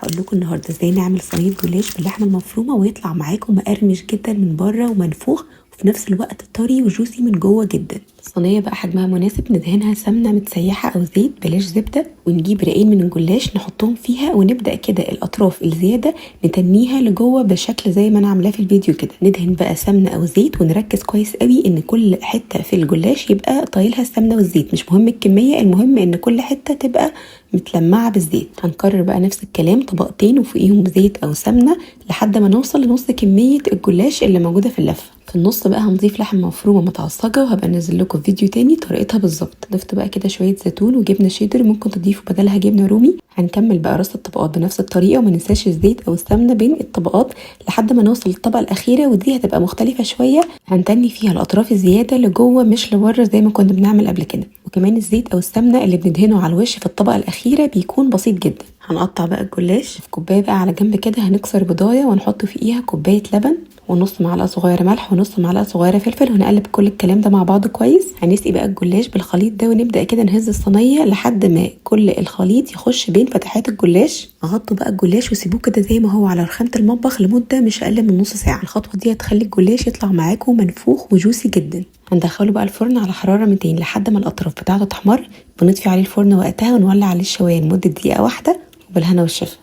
هقول لكم النهارده ازاي نعمل صينية جلاش باللحمه المفرومه ويطلع معاكم مقرمش جدا من بره ومنفوخ، وفي نفس الوقت طري وجوسي من جوه جدا. الصينية بقى حجمها مناسب، ندهنها سمنه متسيحه او زيت، بلاش زبدة، ونجيب رقين من الجلاش نحطهم فيها، ونبدا كده الاطراف الزيادة نتنيها لجوه بشكل زي ما انا عاملاه في الفيديو كده. ندهن بقى سمنه او زيت ونركز كويس قوي ان كل حتة في الجلاش يبقى طايلها السمنة والزيت، مش مهم الكمية، المهم ان كل حتة تبقى متلمعه بالزيت. هنكرر بقى نفس الكلام طبقتين وفوقيهم زيت او سمنه لحد ما نوصل لنص كمية الجلاش اللي موجودة في اللفة. في النص بقى هنضيف لحمه مفرومه متعصجه، وهبقى انزل لكم فيديو تاني طريقتها بالظبط. ضفت بقى كده شوية زيتون وجبنه شيدر، ممكن تضيفوا بدلها جبنه رومي. هنكمل بقى رص الطبقات بنفس الطريقة، وما ننساش الزيت او السمنة بين الطبقات لحد ما نوصل للطبقة الاخيرة، ودي هتبقى مختلفة شوية، هنتني فيها الاطراف الزيادة لجوه مش لبره زي ما كنا بنعمل قبل كده. وكمان الزيت او السمنة اللي بندهنه على الوش في الطبقة الاخيرة بيكون بسيط جدا. هنقطع بقى الجلاش في كوباية بقى على جنب كده، هنكسر بضايه ونحط فيها كوباية لبن ونص معلقه صغيرة ملح ونص معلقه صغيرة فلفل، ونقلب كل الكلام ده مع بعض كويس. هنسقي بقى الجلاش بالخليط ده، ونبدا كده نهز الصينية لحد ما كل الخليط يخش بين فتحات الجلاش. غطوا بقى الجلاش وسيبوه كده زي ما هو على رخامه المطبخ لمدة مش اقل من نص ساعة. الخطوة دي هتخلي الجلاش يطلع معاكم منفوخ وجوسي جدا. هندخله بقى الفرن على حرارة 200 لحد ما الاطراف بتاعته تحمر، بنطفي عليه الفرن وقتها ونولع عليه الشوايه لمدة دقيقة واحدة، وبالهنا والشفا.